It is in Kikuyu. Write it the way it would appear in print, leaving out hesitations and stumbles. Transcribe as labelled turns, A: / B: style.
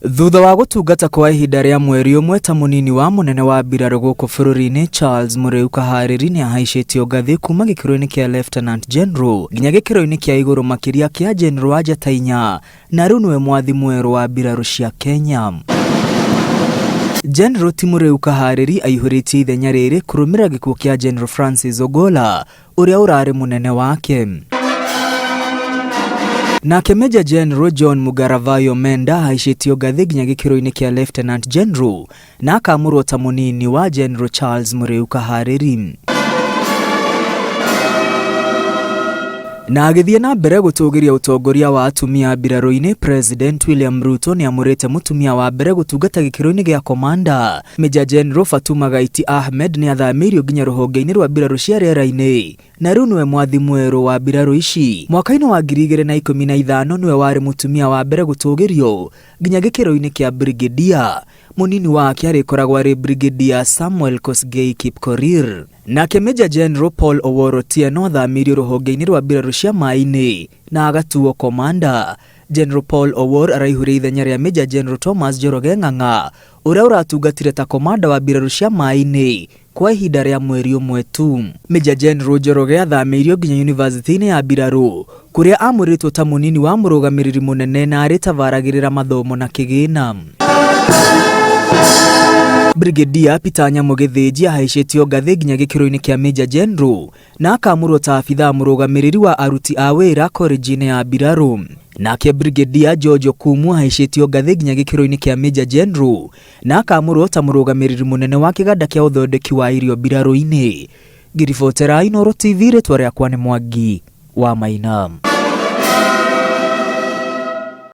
A: Thutha wa gũtungata kwa ihinda rĩa mweri ũmwe ta mũnini wa mũnene wa mbirarũ gũkũ bũrũri-inĩ, Charles Mũrĩu Kaharĩri nĩ ahaicĩtio ngathĩ kuma gĩkĩro-inĩ kĩa Lieutenant General nginya gĩkĩro-inĩ kĩa igũrũ makĩria kĩa General wa njata inya, na rĩu nĩwe mwathi mwerũ wa mbirarũ cia Kenya. General ti Mũrĩu Kaharĩri aihũrĩtie ithenya rĩrĩ kũrũmĩrĩra gĩkuũ kĩa General Francis Ogolla ũrĩa ũrarĩ mũnene wake. Nake Major General John Mugaravayo Menda ahaicĩtio ngathĩ nginya gĩkĩro-inĩ kĩa Lieutenant General na akaamũrwo ta mũnini wa General Charles Mũrĩu Kaharĩri. Na agĩthiĩ na mbere gũtũgĩria ũtongoria wa atumia mbirarũ-inĩ, President William Ruto nĩ amũrĩte mũtumia wa mbere gũtungata gĩkĩro-inĩ gĩa komanda. Major General Fatuma Gaiti Ahmed nĩ athamĩirio nginya rũhonge-inĩ rwa mbirarũ cia rĩera-inĩ na rĩu nĩwe mwathi mwerũ wa mbirarũ ici. Mwaka-inĩ wa 2015 nĩwe warĩ mũtumia wa mbere gũtũgĩrio nginya gĩkĩro-inĩ kĩa Brigadier. Mũnini wake arĩkoragwo arĩ Brigadier Samuel Kosgei Kipkorir. Nake Major General Paul Owuor Otieno athamĩirio rũhonge-inĩ rwa mbirarũ cia maĩ-inĩ na agatuo komanda. General Paul Owuor araihũria ithenya rĩa Major General Thomas Njoroge Ng'ang'a ũrĩa ũratungatire ta komanda wa mbirarũ cia maĩ-inĩ kwa ihinda rĩa mweri ũmwe tu. Major General Njoroge athamĩirio nginya yunivasĩtĩ-inĩ ya mbirarũ kũrĩa amũrĩtwo ta mũnini wa mũrũgamĩrĩri mũnene na arĩtabaragĩrĩra mathomo na kĩgĩna. Brigadier Peter Nyamu Gĩthĩnji ahaicĩtio ngathĩ nginya gĩkĩro-inĩ kĩa Major General na akaamũrwo ta abithaa mũrũgamĩrĩri wa aruti a wĩra korenji-inĩ ya mbirarũ. Nake Brigadier George Okumu ahaicĩtio ngathĩ nginya gĩkĩro-inĩ kĩa Major General na akaamũrwo ta mũrũgamĩrĩri mũnene wa kĩganda kĩa ũthondeki wa irio mbirarũ-inĩ. Ngĩribotera Inooro TV, rĩtwa rĩakwa nĩ Mwangi wa Maina.